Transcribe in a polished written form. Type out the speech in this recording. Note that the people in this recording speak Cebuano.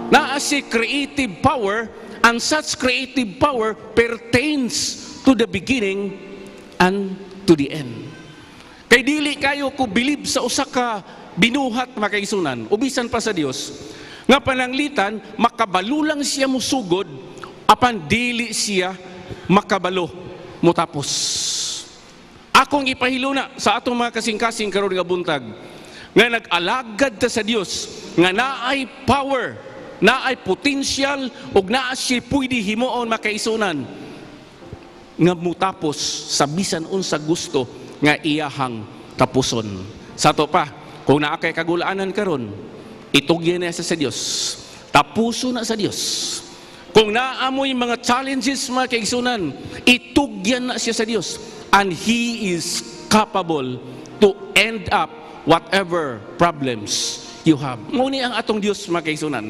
Naa si creative power, and such creative power pertains to the beginning and to the end. Kay dili kayo ko believe sa usa ka binuhat, mga kaigsuonan, o bisan pa sa Dios, nga pananglitan makabalo lang siya musugod apan dili siya makabalo mutapos. Akong ipahiluna sa atong mga kasing-kasing karon nga buntag nga nag-alagad ta sa Dios nga naay power, naay potential ug naa siya pwede himuon, mga kaigsuonan, nga mutapos sa bisan unsa gusto nga iyahang tapuson. Sa ato pa, kung naa kay kagulaanan karon, itugyan na sa Dios. Tapuso na sa Dios. Kung naamoy mga challenges, mga kaigsuonan, itugyan na siya sa Dios. And He is capable to end up whatever problems you have. Mao ni ang atong Dios, mga kaigsuonan.